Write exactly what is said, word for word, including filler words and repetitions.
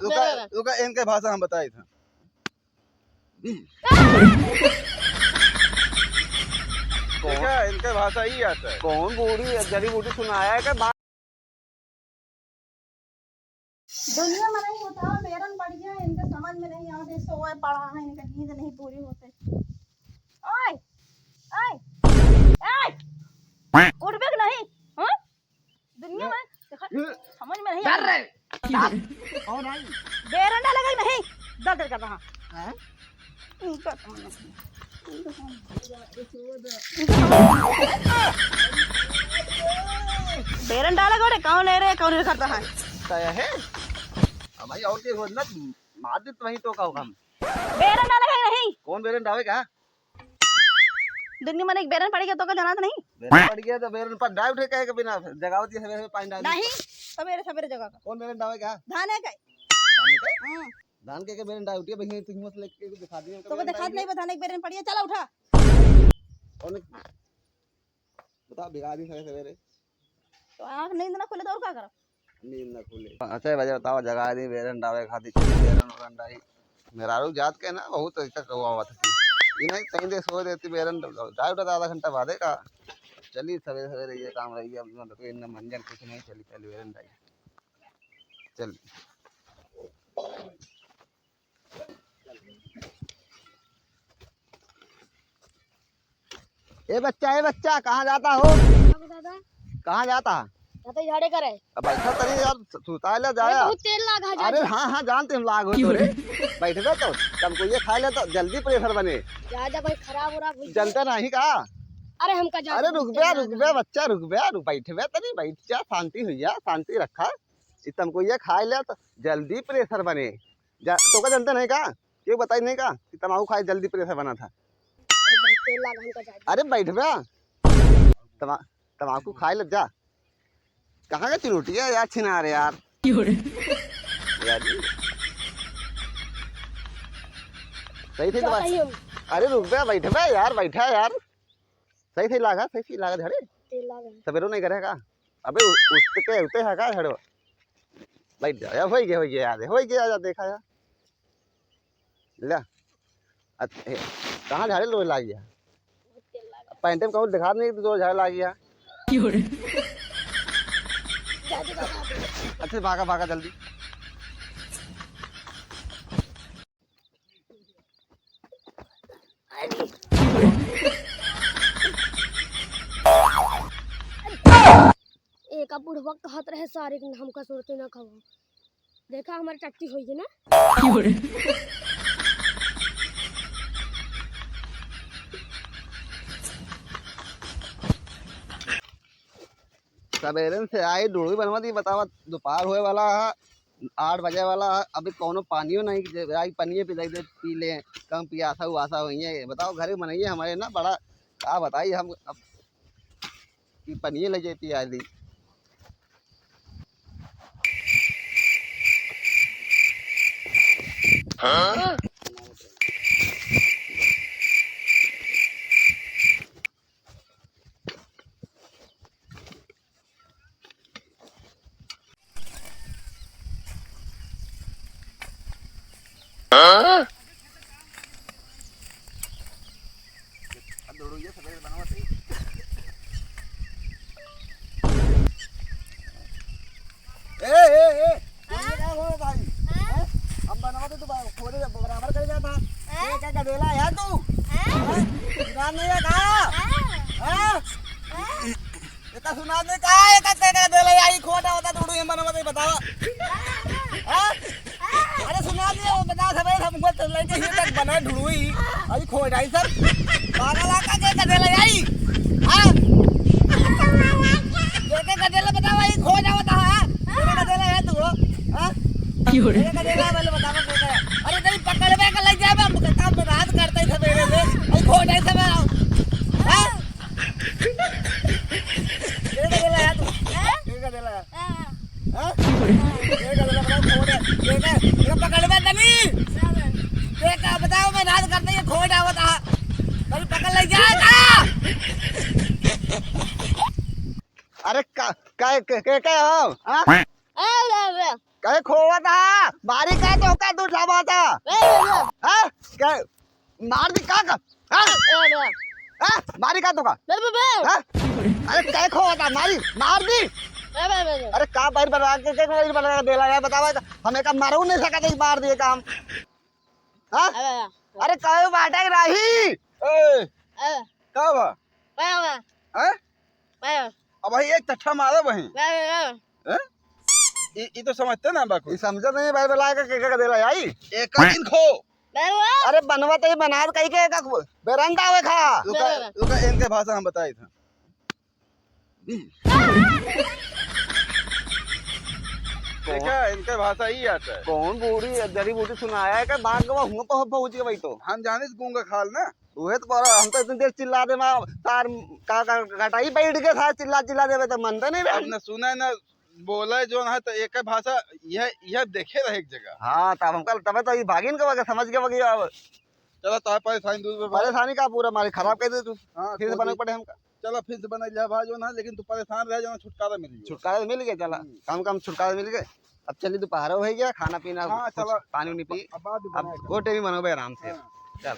रुका, रुका, इनके भाषा हम बताई था। ठीक है, इनके भाषा ही आता है। कौन बूढ़ी जड़ी बूटी सुनाया है कि बा- दुनिया में नहीं होता, बेरन पड़ गया, इनके समझ में नहीं आवत, ये सोए पड़ा है, इनके नींद नहीं पूरी होते। ओए, ओए, ओए, उठबे कि नहीं? हाँ? दुनिया में, देखा, समझ में नहीं आवत। और भाई? बेरन डाले कि नहीं? दर्द कर रहा। हाँ? इनका समझ में नहीं। बेरन डाले गोड़े, कौन ले रहे, कौन करता है? तय है? अब भाई और के हो ना, मार दे तो वही तो का काम। बेरन डाले कि नहीं? कौन बेरन डावे का? दुनिया में एक बेरन पड़ गया तो का जनात नहीं? बेरन पड़ गया तो बेरन पर डाल उठे कहे के बिना जगावत ये सवेरे में पानी डाल दे। नहीं, सवेरे सवेरे जगा का। कौन बेरन डावे का? धाने का। धाने का? हाँ। धान के, के बेरन डाल उठे, बहिनी, तू हिम्मत लेके दिखा दियो। तो को दिखात नहीं, धाने के बेरन पड़ गया, चला उठा। कौन? बता, बिगाड़ी सवेरे सवेरे। तो आँख नींद ना खुले तो और का करब? नींद ना खुले। अच्छा, बजे बताओ, जगा दी बेरन डावे खातिर, चली बेरन ओरन डाई। मेहरारू जात के ना बहुत ऐसा कौआ हुआ था। ये नहीं, कहीं दे सो देती बेरन डाई उठा आधा घंटा बादे का। चली सवेरे सवेरे ये काम रही है, अब मतलब इतना मंजन कुछ नहीं, चली पहले बेरन डाई। चल। ए बच्चा, ए बच्चा, कहाँ जाता हो? बाबू दादा। कहाँ जाता? जाता झाड़े करे। अब बैठा तनी यार, सु-, सुताए ले अरे जाया। बहुत तेल लागा है, जा, अरे जा। हाँ, हाँ, जानते हम लाग हो तोरे। बैठबे तो, तुमको ये खाए ले तो जल्दी प्रेशर बने। जा, जा भाई, खराब हो रहा, भूल जनता नहीं का? अरे हमका जा, अरे बहुत रुक तेल बे, लागा रुक बे, है। बच्चा रुक बे, रुक, बैठबे तनी, बैठ जा, शांति हुई जा, शांति रखा। ये तुमको ये खाए ले तो जल्दी प्रेशर बने। जा, तो का जनता नहीं का? क्यों बताई नहीं का कि तमाकू खाए जल्दी प्रेशर बना था? अरे भाई, तेल लाग हमका जाए। अरे बैठ बे। तमा-, तमाकू खाए लग जा। कहाँ का चिरोटी है यार, छिनार यार। क्यों रे? यार जी। सही थे तो जाता बात। ही हम। अरे रुक बे, बैठ बे यार, बैठा यार। सही सही लागा, सही सही लागा झाड़े। तेल लागा। सवेरो नहीं करे का? अबे उ-, उठते के उठते है का झाड़ो? बैठ जाओ यार, होई गया, होई गया यार, होई गया यार, देखा यार। ले। अच-, ए, कहाँ झाड़े लोए लाग गया? पैंटे में कहूँ दिखा नहीं, तो झाड़े लाग गया। क्यों रे? अच्छा, भागा, भागा जल्दी। एका बुढ़वा कहत रहे सारे के हमका सुरते ना खावा। देखा हमार टट्टी होई है ना। सवेरे से आई डोड़ी बनवा दी, बतावा दोपहर होए वाला है। आठ बजे वाला, अभी कौनो पानियो नहीं, जे आई पनिये पिलाई दे, पी ले, कम पियासा उआसा होइए। बताओ, घरे मनइये हमारे ना बड़ा, का बताई हम, अब कि पनिये ले जाए पिया दी। हाँ? ए, ए, ए, तुम ये क्या हो भाई? हैं? हम बनवा दे, तू बा-, खोले बराबर कर जाता। हैं? ये क्या गधेला है यार तू? हैं? हैं? सुनात नहीं है का? हैं? हैं? ये तो सुनात नहीं का? ये तो तेरे गधेला यार, ये खोटा होता, तू ये बनवा दे, बतावा। हैं? अरे सुना दिया, वो बता सब, हम को तो लेके ही तक बना ढुड़ुई। अभी खो जाई सब। पागल आका के गधेला आई। हाँ? के के गधेला बतावा, ई खो जावत हा। तेरा गधेला है तू, हाँ? क्यों रे? तेरा गधेला है, पहले बतावा के के। अरे नहीं, पकड़बे के ले जाबे, हम काम में रात करते ही सवेरे से। अरे खो जाई सब। हाँ? तेरा गधेला है तू। तेरा गधेला है। हाँ? ये का बोला, बताओ, खोट है। ये का, ये पकड़ में तनी। ये का बताओ, मैं नाच करते, ये खोट आवत हा। कभी पकड़ ले जाएगा। अरे का, का, का, का, का हो? हाँ? अरे, अरे। काहे खोवत हा? मारी का तो का तू ठावा था? ए, ए, ए। हाँ? क्या? मार दी का का? हाँ? ए, ए। हाँ? मारी का तो का? बे, बे, बे। हाँ? अरे, क्या खो था? मारी, मार दी। ए, बे, बे, बे। अरे, का बाहर बना के, के बाहर बना के देला यार, बतावा, हम एक मारू नहीं सका था, मार दिए काम। हाँ? ए, बे, बे। अरे, कहो बाटे राही। ए, ए। का बा? बे, बे। हैं? बे। अब भाई एक ठट्ठा मारो वहीं। बे, बे, बे। हैं? ई, ई तो समझते ना बा कुछ। ई समझत नहीं, बार बला के, के, के देला आई। एक दिन खो। बे, बे। अरे बनवा तो ही बना कहीं के, का बेरंडा हुए खा। रुका, बे, बे। रुका, इनके भाषा हम बताई था। देखा, इनके भाषा ही आता है। कौन बूढ़ी जड़ी बूटी सुनाया है, का बाग गवा हुआ पहुंच, पहुंच गए भाई तो। हम जाने गूंगा खाल ना। उहे तो बोला, हम तो इतनी देर चिल्ला दे, माँ, तार का, का, कटाई बैठ गए था, चिल्ला, चिल्ला देवे तो मनते नहीं रहे। अब न सुना न बोले जोन है, तो एक भाषा यह, यह देखे रहे एक जगह। हाँ, तब हमका, तबे तो ये भागिन के वगैरह समझ के वगैरह अब। चलो, तार परेशानी दूर बा। परेशानी का पूरा मारे खराब कर दे तू। हाँ, फिर से कोई बनाना पड़े हमका। चलो, फिर से बना लिया भाई जोन है, लेकिन तू परेशान रह जाना, छुटकारा मिल गया। छुटकारा मिल गया, चला। हम्म। कम, कम छुटकारा मिल गया। अब चली, दोपहर हो गया, खाना पीना, हाँ, कुछ चलो। पानी उनी पी। अब बाद में अब बनाएगा। गोटे भी मनोबे आराम से। हाँ। चल।